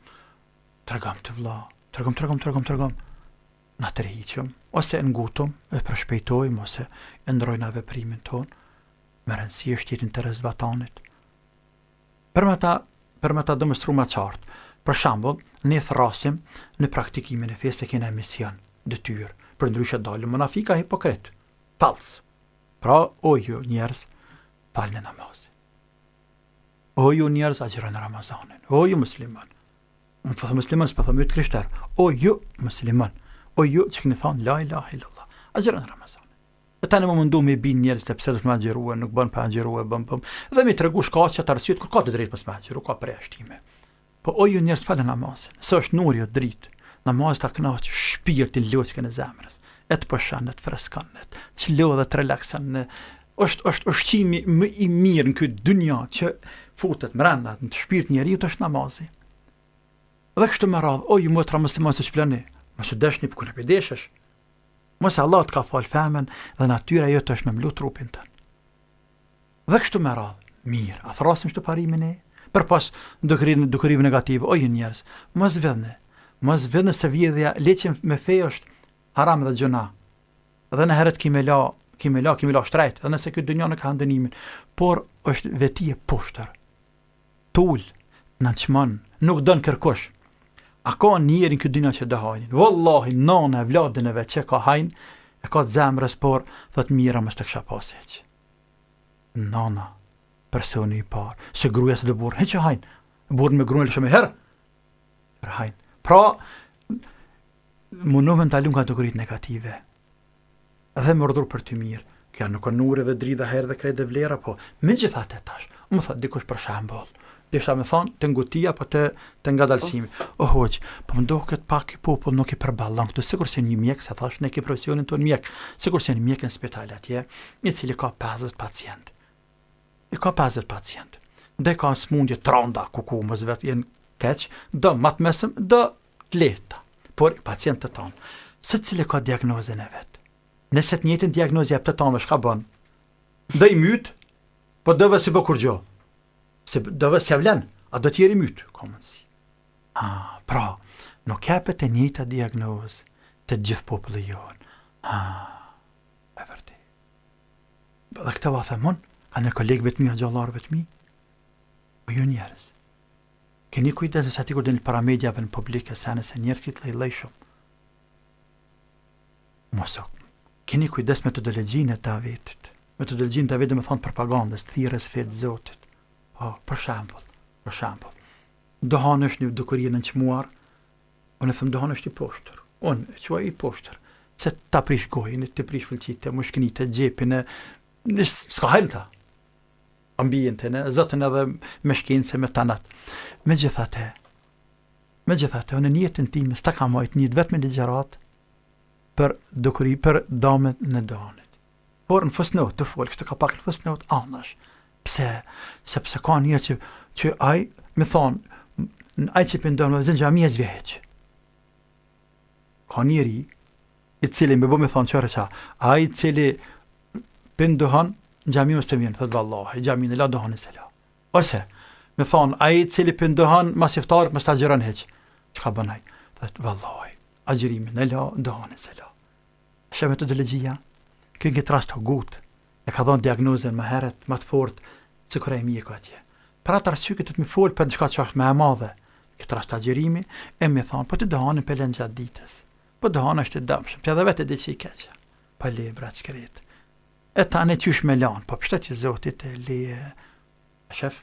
Tregom ti vëlla, tregom, tregom, tregom, tregom. Na tërhiqem ose ngutum, e përshpejtojmë ose e ndrojna veprimin tonë. Me rëndësi është të jetë interes vatanit. Për me ta, për me ta demonstru ma qartë. Për shembull, ne thrasim në praktikimin e fesë se kena mision, detyrë, përndryshe dalim munafika hipokrit, fals. Pra, o ju njerëz, falni namazin. O ju njerëz, agjëroni Ramazanin. O ju musliman. Unë po them musliman, s'po them ju të krishterë. O ju musliman. O ju që keni thonë la ilaha illallah. Agjëroni Ramazanin. E tani me u mundu me bind njerëzit pse do të me agjërue, nuk bën pa agjërue, bën bën. Dhe me tregu shkaqet, arsyet kur ka të drejtë mos me agjëru, ka përjashtime. Po o ju njerëz falni namazin, se është nur jo dritë. Namazi ta kënaq shpirtin loqkën e zemrës. E të pushon, e të freskon, e të çlodh e të relakson. E është është ushqimi më i mirë në këtë dynja që futet mrena në të shpirt njeriut është namazi. Dhe kështu me radhë, o ju motra musliman se çplani, mos u deshni po kur e deshesh. Mos Allah të ka fal femën dhe natyra jote është me mlu trupin tënd. Dhe kështu me radhë, mirë, a thrasim kështu parimin e? Përpos dukurive, dukurive negative, o ju njerëz, mos vidhni, mos vidhni se vjedhja, leqen me fe është haram dhe gjynah. Dhe në ahiret ki me la, ki me la, ki me la shtrejt, edhe nëse këtë dynja nuk ka dënimin, por është veti e poshtër. T'ul, nënçmon, nuk don kërkush. A ka njeri në këtë dynja që do hajnin? Wallahi, nana evladin e vet që ka hajn, e ka të zemrës, por thot mira mos të kisha pas hiç. Nana, personi i parë, se gruaja s'e do burrin, hiç hajn. Burrin me gruan lëshë me herë. Për hajn. Pra, mundohem ta nga dukuritë negative. Dhe me urdhru për të mirë. Kjo nuk është nuri dhe drita herë dhe krejt dhe vlera, po megjithatë tash, më thot dikush për shembull, desha me thonë të ngutia po të të ngadalësimi. O hoxhë, po më duket pak ky popull nuk i përballon këtu, sikurse një mjek, se thash ne ke profesionin tonë mjek, sikurse një mjek në spital atje, i cili ka 50 pacient. I ka 50 pacient. Dhe ka smundje t'randa, ku ku mos vet jenë keq, do më të mesëm, do të lehta, por pacientët tanë, secili ka diagnozën e vet. Nëse të njëjtën diagnozë jep të tanëve, çka bën? Do i myt, po dove s'i bë kurgjo. Se dove s'ja vlen, a do tjerë i myt? Ka mundësi. Ah, pra, nuk jepet e njëjta diagnozë të gjithë populli jonë. Ah, e vërtetë. Dhe këtë va them unë, ka në kolegëve të mi, hoxhallarëve të mi, po ju njerëz. Keni kujdes se aty kur dilni para mediave në publik e sene se njerëz të lloj-llojshëm. Mos u keni kujdes metodologjinë e davetit. Metodologjinë e davetit do të thonë propagandës, thirrjes fe të Zotit. Po, për shembull, për shembull. Duhani është një dukuri e nënçmuar. Unë them duhani është i poshtër. Unë e quaj i poshtër. Se ta prish gojën, të prish fulqitë, mushkënitë, xhepin e s'ka hajr ta ambientin e zotën edhe me shkencë me tanat. Megjithatë, megjithatë, unë në jetën time s'ta kam majtë një të vetme ligjëratë për dukuri, për damet e duhanit. Por në fusnotë, të folë, kështu ka pak në fusnotë, anash. Pse? Sepse ka një që, që ai, me thonë, ai që pin duhan, me zënë xhamia s'vjen hiç. Ka njeri, i cili me bo me thonë qërë qa, ai i cili pin duhan, në xhami mos të vjen, thotë vallahi, xhaminë e la duhanin s'e la. Ose, me thonë, ai i cili pin duhan, mas iftarit mos të agjëron hiç. Çka bën ai? Thotë vallahi, agjërimin e la, duhanin s'e la. Shë metodologjia, kjo në këtë rast gut, e ka dhënë diagnozën më herët, më të fortë, sikur ai mjeku atje. Për atë arsye këtë të më fol për diçka që është më e madhe, këtë rast agjërimi, e me thonë, po ti duhanin pe len gjatë ditës. Po duhani është i dëmshëm, ti edhe vetë e di që i keq. Pa le bre shkret. E tani qysh me lan, po pështetje Zotit e le. E shef?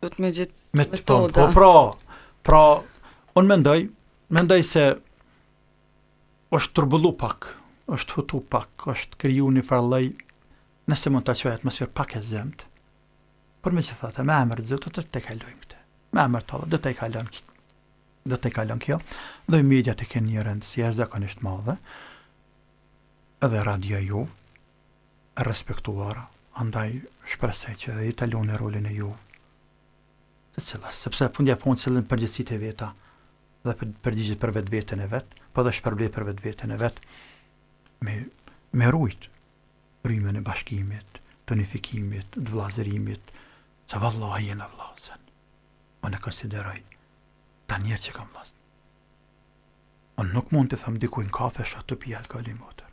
Do të me gjetë me metoda. Po pra, pra, unë mendoj, mendoj se është turbullu pak, është hutu pak, është kriju një farë lloj, nëse mund ta quaj atmosferë pak e zymtë, por megjithatë, me emër të Zotit të kalojmë këtë. Me emër të Allahut, do të kalon do të kalon kjo dhe mediat e kenë një rëndësi jashtëzakonisht madhe. Edhe radio ju e respektuar, andaj shpresoj që edhe ju ta luani rolin e ju. Të cila, sepse fundja fund secili përgjegjësitë e veta dhe përgjigjet për vetveten e vet, po dhe shpërblehet për vetveten e vet me me rujt frymën e bashkimit, të unifikimit, të vllazërimit, se vallahi jena vllazën. Unë e konsideroj ta njerë që kam vllazni. Unë nuk mund të them dikujt në kafe shoh tu pi alkool i motër.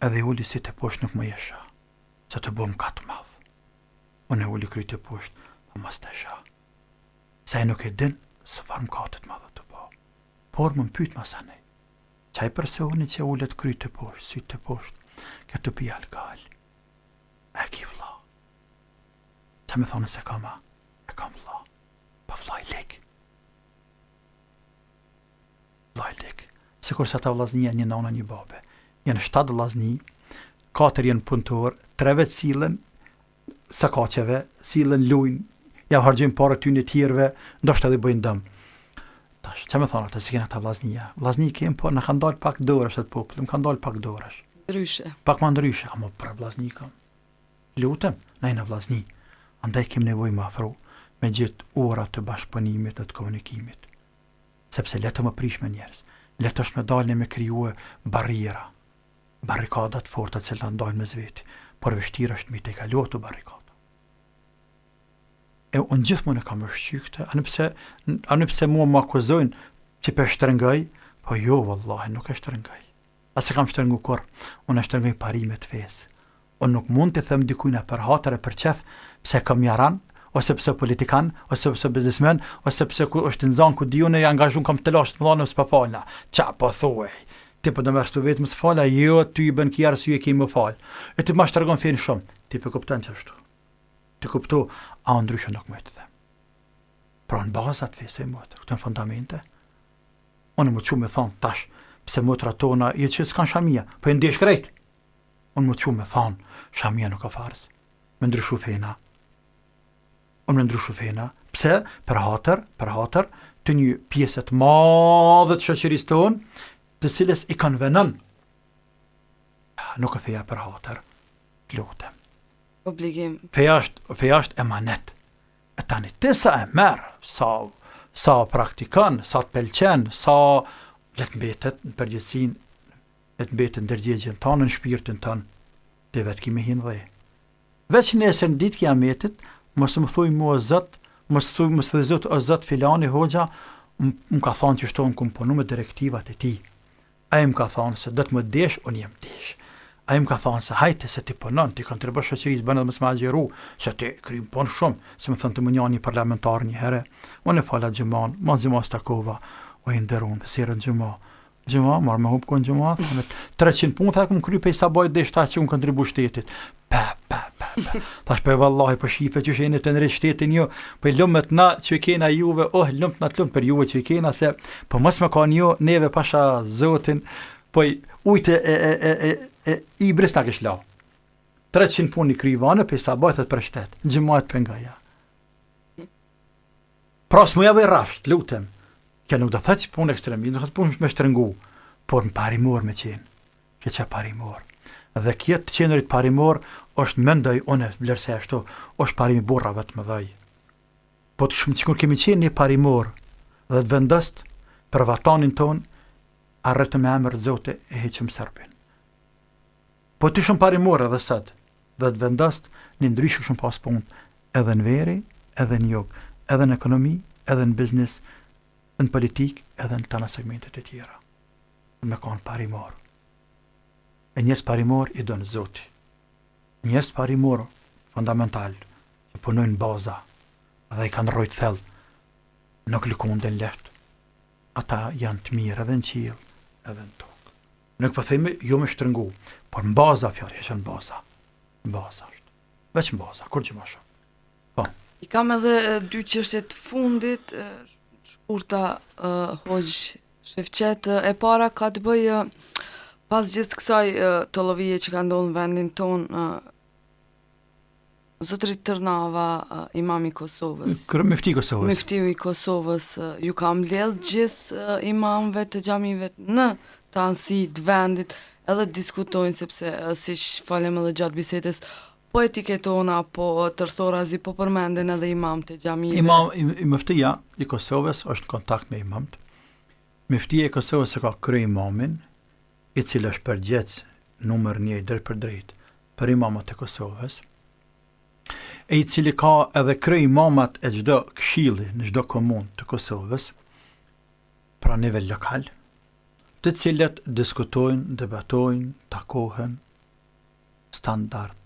Edhe i uli sytë poshtë nuk më sha, se të bom ka të madh. Unë e uli krytë poshtë, dhe mos të sha. Se ai nuk e din se çfarë mëkate të madhe tu bo. Por më pyet masanej. Qaj personi që ulet krytë poshtë, sytë poshtë, ke tu pi alkool. E ki vlla. Qa me thonë se kam a? E kam vlla. Pa vlla i lig. Vlla i lig. Sikurse ata vllaznia një nana një babe. Janë shtatë vllazni, katër janë punëtor, tre vetë sillen sakaqeve, sillen lujnë, ja harxhojnë paret tyne tjerëve, ndoshta edhe bëjnë dëm. Tash, çka me thonë ata, si kena ata vllaznia? Vllazni kem, po na kanë dalë pak dorësh atë popull, më kanë dalë pak dorësh. Ndryshe. Pak më ndryshe, ama pra vllazni kam. Lutem, na jena vllazni. Andaj kem nevojë më afru me gjetë ura të bashkëpunimit dhe të komunikimit. Sepse lehtë me prish me njerëz, lehtë është me dalë me krijue barriera, barrikada të forta të cilat ndajnë mes veti, por vështirë është me i tejkalu ato barrikada. E unë gjithmonë e kam ushqy këtë, ani pse, ani pse mua më akuzojnë që pe shtrëngoj, po jo, vallahi, nuk e shtrëngoj. As e kam shtrëngu kurrë, unë e shtrëngoj parimet fesë. Unë nuk mund të them dikujna për hatër e për qef, pse kam jaran, ose pse politikan, ose pse biznesmen, ose pse ku është nxan ku di unë i angazhun kam telashe të mëdha nëse po falna. Ça po thuaj? Ti po do më arrestu vetë mos fala, jo ty i bën ki arsye ke më fal. E ti ma shtrëngon fenë shumë. Ti po kupton qashtu. Ti kupto, a ndryshe nuk më të them. Pra në baza të fesë motër, këto në fundamente. Unë më çu me thon tash, pse motrat tona, jo që s'kan shamia, po e ndesh krejt. Unë më çu me thon, shamia nuk ka farz. Me ndryshu fena. Unë me ndryshu fena. Pse? Për hatër, për hatër, të një pjese të madhe të shoqërisë tonë, të cilës i konvenon. Nuk e feja për hatër, të lutem. Obligim. Feja është, feja është emanet. E tani ti sa e merr, sa sa praktikon, sa të pëlqen, sa le të mbetet në përgjegjësinë, le të mbetet në ndërgjegjen tonë, në shpirtin tonë, ti vetë ki me hi n'dhe. Veç nesër në ditë kiametit, mos më thuj mua Zot, mos thuj mos thuj Zot o Zot filani hoxha më ka thonë qështu unë kum punu me direktivat e tij. Ai më ka thonë se do të më desh, unë jem desh. Ai më ka thonë se hajte se ti punon, ti kontribon shoqërisë, bën edhe mos më agjëru, se ti kryen punë shumë, se më thonte më një parlamentar një herë, unë e fala xhuman, mas xhumas takova, o i nderuam, si rën xhuma, Xhuma, marrë me hup kohën xhuma, thonë, 300 punë, tha, kum kry pej sabahit deri tash që kum kontribu shtetit. Pa, pa, pa, pa. Thash, po vallahi, po shife që jeni tu rrit shtetin ju, po i lumët na që i kena juve, oh, lumët na të lumt për juve që i kena, se po mos me kanë ju, neve pasha zotin, po i ujtë e, e, e, e, e, Ibris na kish la. 300 punë i kryva pej sabahit për shtet, xhumajt për nga ja. Pra s'mu ja bëj rrafsh, të lutem. Kjo nuk do thotë që punë ekstremizëm, do thotë punë me shtrëngu, por në parimor me qenë. Që që parimor. Dhe kjo të qenurit parimor është mendoj unë vlerësoj ashtu, është parimi burrave të mëdhej. Po të shumë sikur kemi qenë një parimor dhe të vendost për vatanin tonë, arritëm me emër të Zotit e heqëm Serbin. Po të shumë parimor edhe sot, dhe të vendost një ndryshe shumë pas punë, edhe në veri, edhe në jug, edhe në ekonomi, edhe në biznis, në politikë, edhe në tana segmentet e tjera. Me kanë parimor. E njerëz parimor i don Zoti. Njerëz parimor fundamental, që punojnë baza dhe i kanë rrojt thellë, nuk lëkunden lehtë. Ata janë të mirë edhe në qiell, edhe në tokë. Nuk po themi jo me shtrëngu, por në baza fjalë, që në baza. Në baza është. Veç në baza, kurgjë ma shumë. Po. I kam edhe dy çështje të fundit, shkurta uh, hoxhë Shefqet, e para ka të bëjë pas gjithë kësaj tollovie që ka ndodhur në vendin tonë. Zotëri Tërnava, imam i Kosovës. Myfti i Kosovës. Myftiu i Kosovës, ju ka mbledh gjithë imamëve të xhamive në tanësi të vendit edhe diskutojnë sepse siç folëm edhe gjatë bisedës, po etiketona, po tërthorazi, po përmenden edhe imamët e xhamive. Imam, i, myftia i Kosovës është në kontakt me imamët. Myftia i Kosovës e ka kryeimamin, i cili është përgjegjës numër një i drejtpërdrejtë për imamët e Kosovës, e i cili ka edhe kryeimamat e çdo këshilli në çdo komunë të Kosovës, pra nivel lokal, të cilët diskutojnë, debatojnë, takohen standard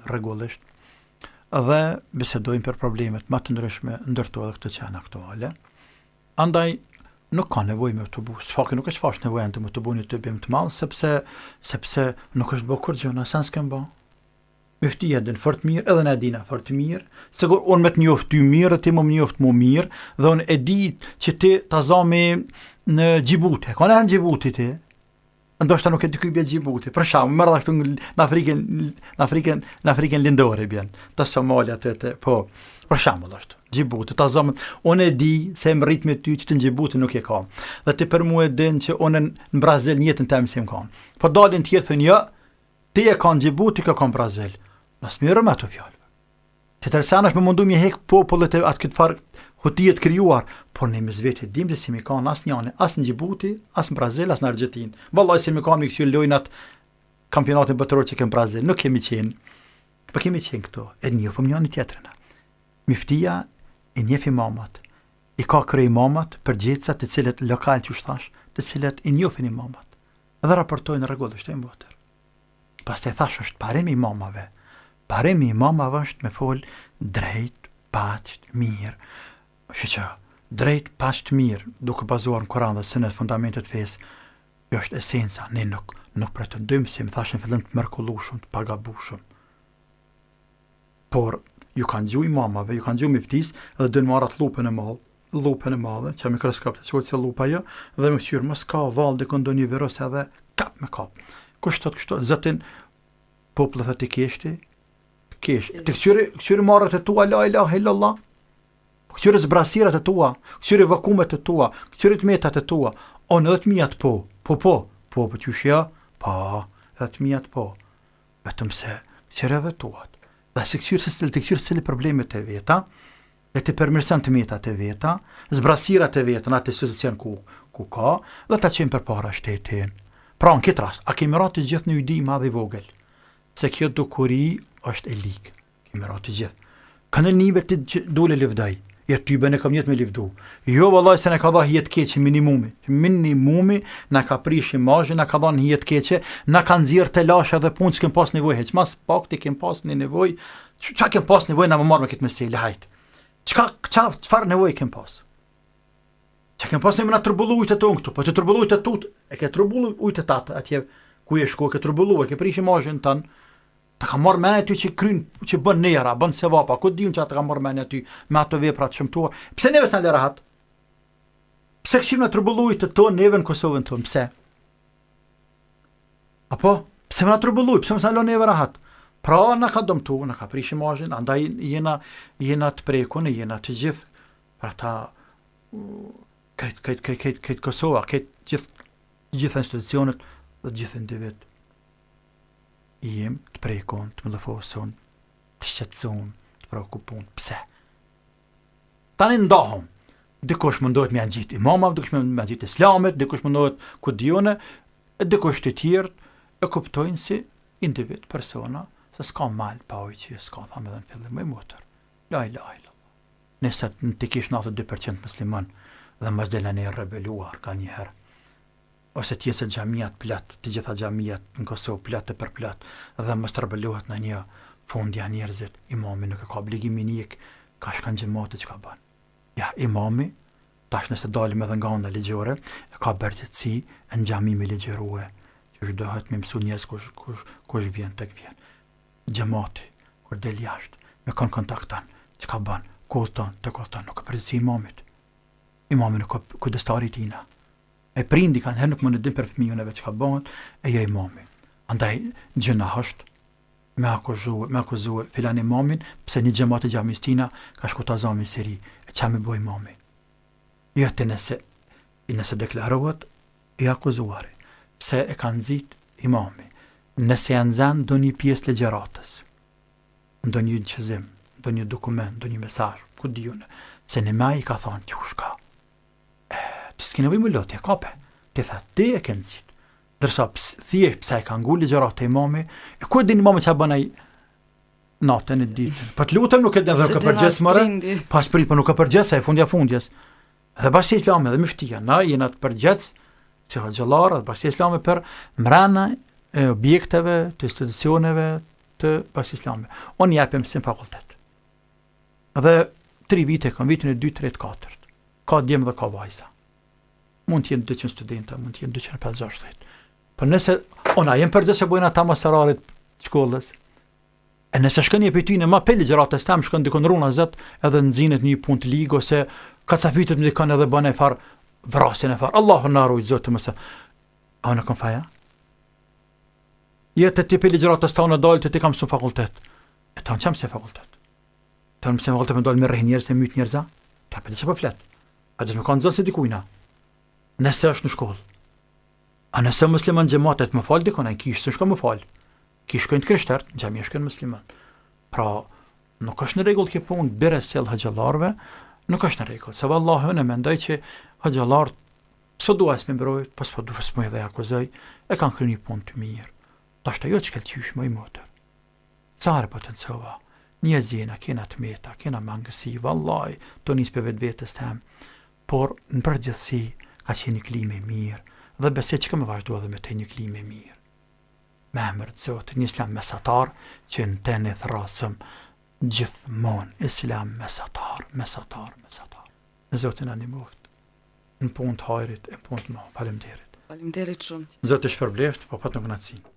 rregullisht dhe bisedojnë për problemet më të ndryshme, ndër to edhe këto që janë aktuale. Andaj nuk ka nevojë me tubu. S'faki nuk është fash nevojë ende me tubu një tubim të madh sepse sepse nuk është bë kurgjë, na sen s'kem bë. Myftia din fort mirë, edhe na dina fort mirë, se kur unë me të njoft ty mirë dhe ti më njoft mu mirë, dhe unë e di që ti ta zami në Xhibuti. Ka në Xhibuti ti? Ndoshta nuk e di ku i bie Xhibuti. Për shembull, merr ashtu në Afrikën, në Afrikën, në Afrikën Lindore bjen. Te Somalia aty aty. Po, për shembull ashtu. Xhibuti, ta zëmë, unë e di se jam rrit me ty që ti në Xhibuti nuk je kan. Dhe ti për mua e din që unë në Brazil në jetën time s'jam kan. Po dalin tjerë thonë jo, ti je kan në Xhibuti, kjo kan në Brazil. Na s'merrem me ato fjalë. Tjetër sen është me mundu me hek popullit e atë këtë farë hutije të krijuar, por ne mes vete dim se s'jemi kanë asnjani, as në Xhibuti, as në Brazil, as në Argjentinë. Vallaj s'jemi kanë me këqyrë lojnat kampionatin botëror që kem Brazil, nuk kemi qenë. Po kemi qenë këto, e njofëm njëni tjetrën. Myftia i njef imamat, i ka kryeimamat, përgjegjësat të cilët lokal që thash, të cilët i njofin imamat dhe raportojnë rregullisht e motër. Pastaj thash është parim i imamave. Parimi i imamave është me fol drejt, paqt, mirë. Kështu që drejt, paqt, mirë, duke bazuar në Kur'an dhe Sunet fundamentet fesë, kjo është esenca. Ne nuk nuk pretendojmë si më thashë në fillim të mrekullueshëm, të pagabueshëm. Por ju kanë ngju imamave, ju kanë ngju myftisë dhe dojnë marrë atë llupën e madhe, llupën e madhe, që mikroskop të quhet si llupa jo, dhe me kqyr mos ka vallë dikun ndonjë virus edhe kap me kap. Kush thot kështu, zaten populli thotë ti keshti, kesh, ti kqyri, kqyri marrët e tua la ilaha illallah. Kqyri zbrasirat e tua, kqyri vakumet e tua, kqyri të metat e tua. O, në edhe të mijat po, po, po, po, po, qysh ja? Po, edhe të mijat po. Vetëm se kqyri edhe tuat. Dhe si kqyr se të kqyr secili problemet e veta, le të përmirëson të metat e veta, zbrasirat e veta në atë institucion ku ku ka dhe ta çojmë përpara shtetin. Pra në këtë rast, a kemi ra të gjithë në ujdi i madh i vogël? Se kjo dukuri është e ligë. Kemi ra të gjithë. Kanë nive ti që dole lëvdaj. Jo ty bënë kam njet me lëvdu. Jo vallai se na ka dha hije të keqe minimumi. Minimumi na ka prish imazhin, na ka dhënë hije të keqe, na ka nxjerr telashe dhe punë që kem pas nevojë hiç. Mas pak ti kem pas një nevojë. Çka kem pas nevojë na më marr me këtë mesele hajt. Çka çka çfarë nevojë kem pas? Çka kem pas nevojë na turbullu ujët tonë këtu, po të turbullu ujët tut, e ke turbullu ujët tat atje ku je shku, e ke turbullu, e ke prish imazhin tënd. Ta ka marrë mendja ty që kryn, që bën nejra, bën sevapa, ku di unë çka ta ka marrë mendja ty me ato vepra të shëmtuar. Pse neve s'na lë rahat? Pse kështu na turbullu ujët tonë neve në Kosovën tonë? Pse? Apo, pse më na turbullu, pse mos na lë neve rahat? Pra na ka dëmtu, na ka prish imazhin, andaj jena jena të prekun, jena të gjithë. Pra ta krejt krejt krejt krejt krejt Kosova, krejt gjithë gjitha institucionet dhe gjithë individ. Jem të prekun, të mllefosur, të shqetësun, të preokupun. Pse? Tani ndahëm. Dikush mundohet me ngjit imamave, dikush me ngjit islamit, dikush mundohet ku di unë, e dikush të tjerë e kuptojnë si individ, persona, se s'ka mal pa ujë që s'ka thamë edhe në fillim më motër. La ilaha illallah. Nëse të kish 92% musliman dhe mos del ne rebeluar ka njëherë ose të jetë se xhamiat plot, të gjitha xhamiat në Kosovë plot e përplot dhe mos të rebelohet në një fundja njerëzit, imami nuk e ka obligimin jek, ka shkon xhemati çka bën. Ja, imami, tash nëse dalim edhe nga ana ligjore, e ka përgjegjësi në xhami me ligjërue, që dohet me mësu njerëz kush, kush, kush vjen tek vjen. Xhemati, kur del jashtë, me kon kontakton, çka bën, ku udhton, tek udhton, nuk e përgjegjësi imamit. Imami nuk ka kujdestari i tina. E prindi kanjëherë nuk mund të din për fëmijën e vet çka bëhet, e jo imami. Andaj gjynah është. Me akuzu, me akuzu filan imamin, pse një xhemat i xhamisë tina ka shku ta zami n'Siri, e ça me bo imami? Jo ti nëse, nëse deklarohet i akuzuari, se e ka nxit imami, nëse janë nxenë ndonjë pjesë ligjëratës, ndonjë incizim, ndonjë dokument, ndonjë mesazh, ku di unë, se një maj i ka thonë qysh ka. E, ti s'ke nevojë me lot, e kape. Ti tha, ti e ke nxit. Ndërsa thjesht pse e ka ngu ligjëratë imami, e ku e din imami çka bën ai natën e ditën. Po të lutem nuk e din dhe nuk e përgjegjës more. Pas prit, po nuk e përgjegjës ai fundja fundjes. Dhe Bashkësia Islame dhe myftia, na jena të përgjegjës si hoxhallar dhe Bashkësia Islame për mrena e objekteve, të institucioneve të Bashkësisë Islame. Unë jap mësim fakultet. Dhe tri vite kam vitin e 2, 3, 4. Ka djem dhe ka vajza. Mund të jenë 200 studenta, mund të jenë 250. Po nëse unë a jem përgjegjës çka bojnë ata mas orarit të shkollës, e nëse shkon një prej tyne ma pe ligjëratës tem shkon dikun runa zot edhe nxinet një punë të ligë ose kacafitet me dikon edhe bën e far vrasjen e far. Allahu na rujt Zoti mos. A unë kam faj a? Je të ti pe ligjëratës tonë dalë të ti kam mësu fakultet. E ta unë çam se fakultet. Ta unë mësoj fakultet me dalë me rreh njerëz të myt njerëza. Ta pe di çfarë po flet. A do të më kanë nxënës dikujna? Nëse është në shkollë. A nëse musliman xhematet më fal dikon, ai kishë s'shkon më fal. Kishë shkojnë të krishterët, në xhami shkojnë musliman. Pra, nuk është në rregull kjo punë bire sjell hoxhallarëve, nuk është në rregull. Se vallahi unë mendoj që hoxhallarët s'po dua as me mbrojt, po s'po dua as me edhe akuzoj, e kanë kryer një punë të mirë. Tash ajo të shkëlqyeshme i motër. Sa herë potencova, njerëz jena, kena të meta, kena mangësi, vallaj, tu nis prej vetvetes tem, por në përgjithësi ka qenë një klimë e mirë dhe besoj që ka me vazhdu edhe me te një klimë e mirë. Me emër të Zotit, një islam mesatar që në të ne thërrasëm gjithmonë islam mesatar, mesatar, mesatar. Zoti na ndihmoftë në punë të hajrit e punë të më. Faleminderit. Faleminderit shumë. Zoti shpërbleft, po patëm kënaqësinë.